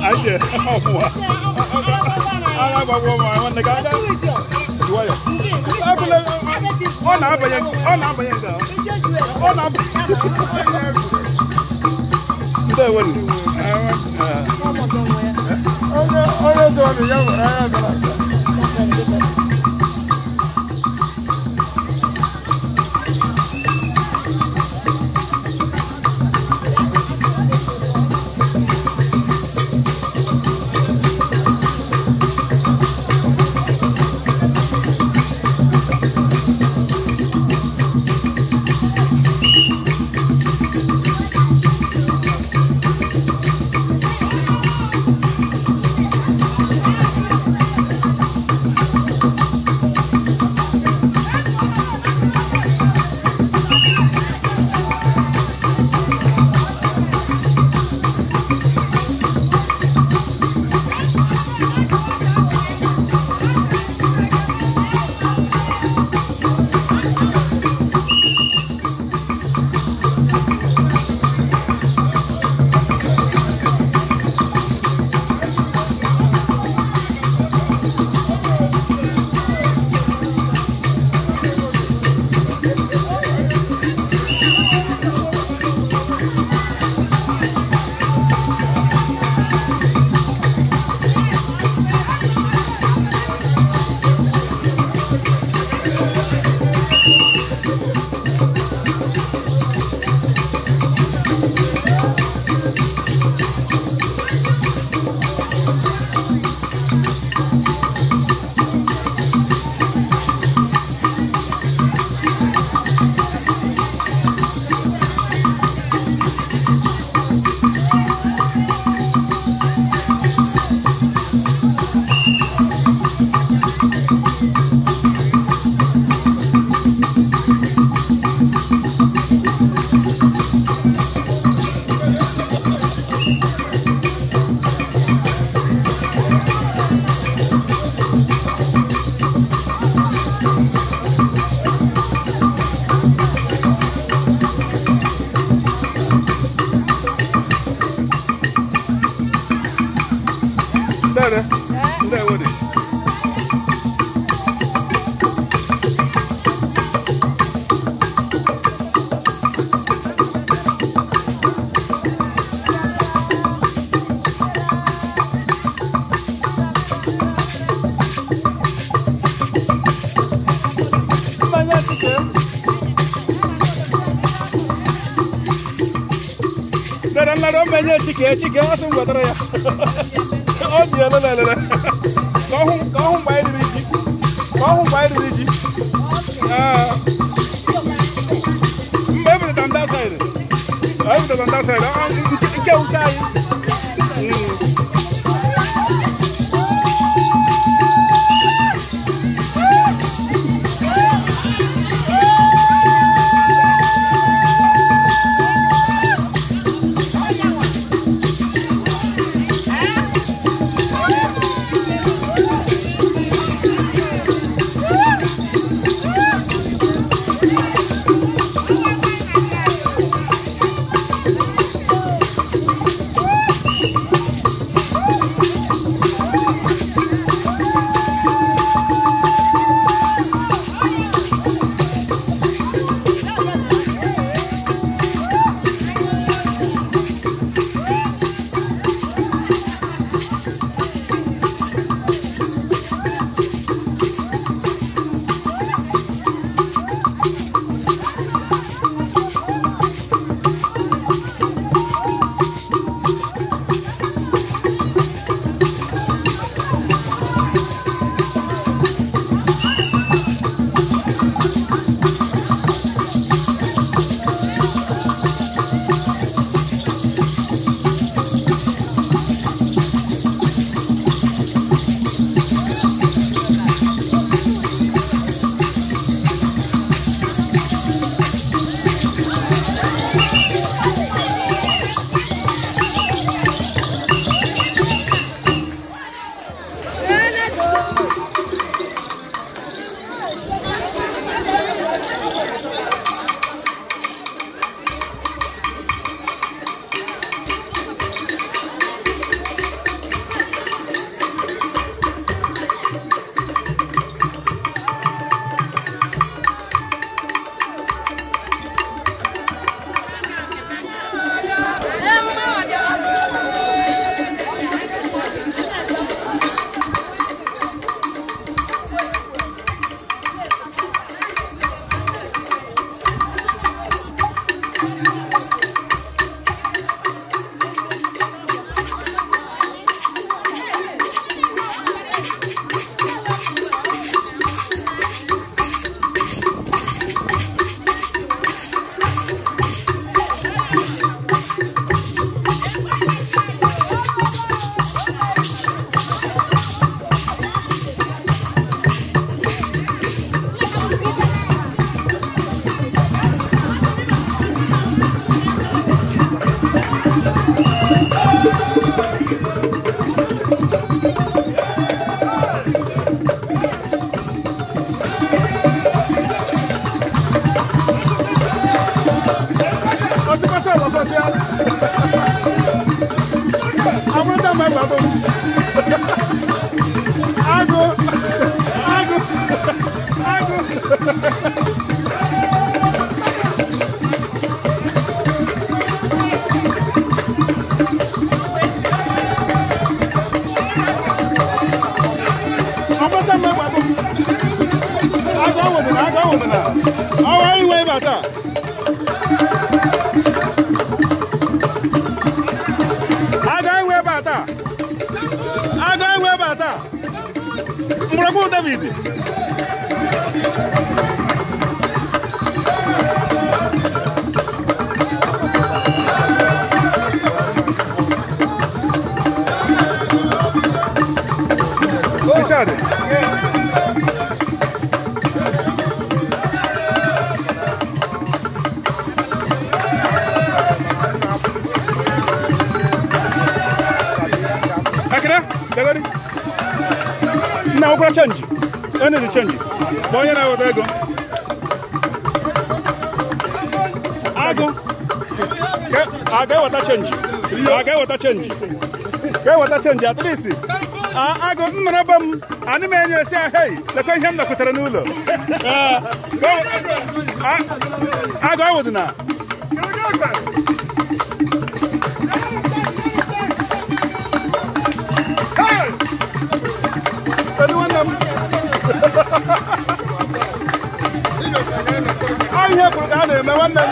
Anyị ọmụwa. Agha gbagwo m nwanne gị aga. Jiwayọ. Agụla ọ na-abanye ọ na-abanye nke a. Ọ na-abanye. Ndewo ni. Onye onye zọrọ ya nwere anya gara aga. Dere. Ndewo ni. Mmanya chike. Dere nlara mmanya chike chike ọ sị m gwatara ya. Ọ dị elele elele. Ka ọ hụ mgbe anyị riri ji. Ka ọ hụ mgbe anyị riri ji. Ee. Mgbe e bidoro that side. E bidoro that side. Nke nke anyị. Agụ agụ agụ. Ọwa iwe bata. Aga enwe bata. Aga enwe bata. Mgbọrọgwụ David. Richard. Na okra change. Onye dị change. Bụ onye na-eweta ego. Agụ. A ga-eweta change. A ga-eweta change. Ga-eweta change at least. Agụ nnọrọ be m anyị na-enye esi ahei lekwa ihe m nakwetara n'ụlọ. Agụ awụdị na. Ihe kwuru ka a na-eme nwanne m.